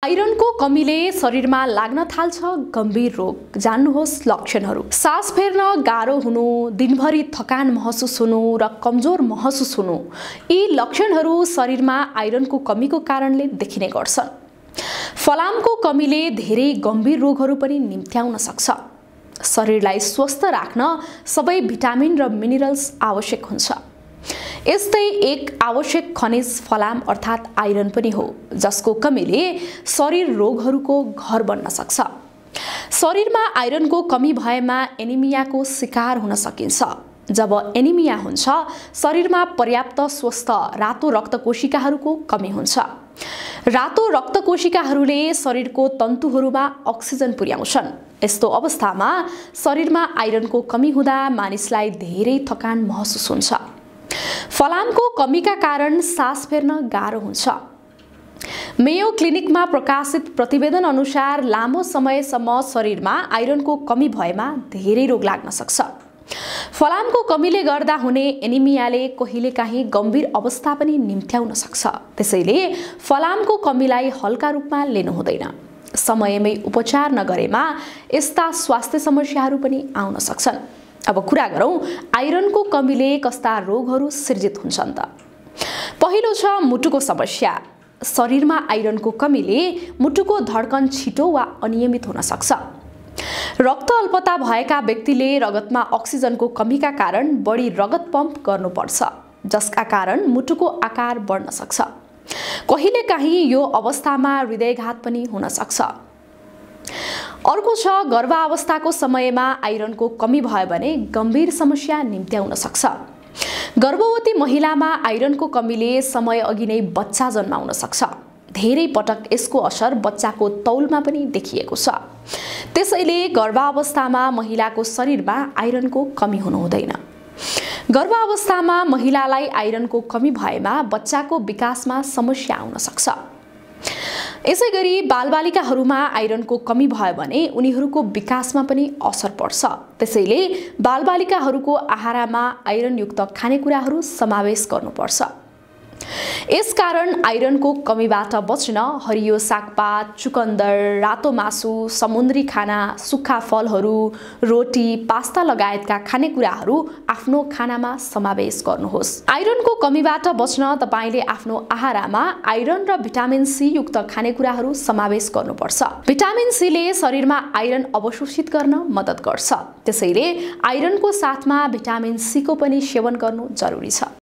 आइरनको कमीले शरीरमा लाग्न थाल्छ गम्भीर रोग। जान्नुहोस् लक्षणहरू। सास फेर्न गाह्रो हुनु, दिनभरि थकान महसुस हुनु र कमजोर महसुस हुनु, यी लक्षणहरू शरीरमा आइरनको कमीको कारणले देखिने गर्छन्। फलामको कमीले धेरै गम्भीर रोगहरू पनि निम्त्याउन सक्छ। शरीरलाई स्वस्थ राख्न सबै भिटामिन र मिनरल्स आवश्यक हुन्छ। यस्तै एक आवश्यक खनिज फलाम अर्थात् आइरन पनि हो, जसको कमीले शरीर रोगहरूको घर बन्न सक्छ। शरीरमा आइरनको कमी भएमा एनिमियाको शिकार हुन सकिन्छ। जब एनिमिया हुन्छ, शरीरमा पर्याप्त स्वस्थ रातो रक्तकोशिकाहरूको कमी हुन्छ। रातो रक्तकोशिकाहरूले शरीरको तन्तुहरूमा अक्सिजन पुर्याउँछन्। यस्तो अवस्थामा शरीरमा आइरनको कमी हुँदा मानिसलाई धेरै थकान महसुस हुन्छ। फलामको कमीका कारण सास फेर्न गाह्रो हुन्छ। मेयो क्लिनिकमा प्रकाशित प्रतिवेदन अनुसार लामो समयसम्म शरीरमा आइरनको कमी भएमा धेरै रोग लाग्न सक्छ। फलामको कमीले गर्दा हुने एनिमियाले कहिलेकाहीँ गम्भीर अवस्था पनि निम्त्याउन सक्छ। त्यसैले फलामको कमीलाई हल्का रूपमा लिनु हुँदैन। समयमै उपचार नगरेमा यस्ता स्वास्थ्य समस्याहरू पनि आउन सक्छन्। अब कुरा गरौँ आइरनको कमीले कस्ता रोगहरू सिर्जित हुन्छन् त। पहिलो छ मुटुको समस्या। शरीरमा आइरनको कमीले मुटुको धड्कन छिटो वा अनियमित हुन सक्छ। रक्त अल्पता भएका व्यक्तिले रगतमा अक्सिजनको कमीका कारण बढी रगत पम्प गर्नुपर्छ, जसका कारण मुटुको आकार बढ्न सक्छ। कहिलेकाहीँ यो अवस्थामा हृदयघात पनि हुन सक्छ। अर्को छ गर्भावस्थाको समयमा आइरनको कमी भयो भने गम्भीर समस्या निम्त्याउन सक्छ। गर्भवती महिलामा आइरनको कमीले समय अघि नै बच्चा जन्माउन सक्छ। धेरै पटक यसको असर बच्चाको तौलमा पनि देखिएको छ। त्यसैले गर्भावस्थामा महिलाको शरीरमा आइरनको कमी हुनु हुँदैन। गर्भावस्थामा महिलालाई आइरनको कमी भएमा बच्चाको विकासमा समस्या आउन सक्छ। यसैगरी बालबालिकाहरूमा आइरनको कमी भयो भने उनीहरूको विकासमा पनि असर पर्छ। त्यसैले बालबालिकाहरूको आहारमा आइरनयुक्त खानेकुराहरू समावेश गर्नुपर्छ। यसकारण आइरनको कमीबाट बच्न हरियो सागपात, चुकन्दर, रातो मासु, समुद्री खाना, सुक्खा फलहरू, रोटी, पास्ता लगायतका खानेकुराहरू आफ्नो खानामा समावेश गर्नुहोस्। आइरनको कमीबाट बच्न तपाईले आफ्नो आहारमा आइरन र भिटामिन सी युक्त खानेकुराहरू समावेश गर्नुपर्छ। भिटामिन सी ले शरीरमा आइरन अवशोषित गर्न मद्दत गर्छ। त्यसैले आइरनको साथमा भिटामिन सी को पनि सेवन गर्नु जरुरी छ।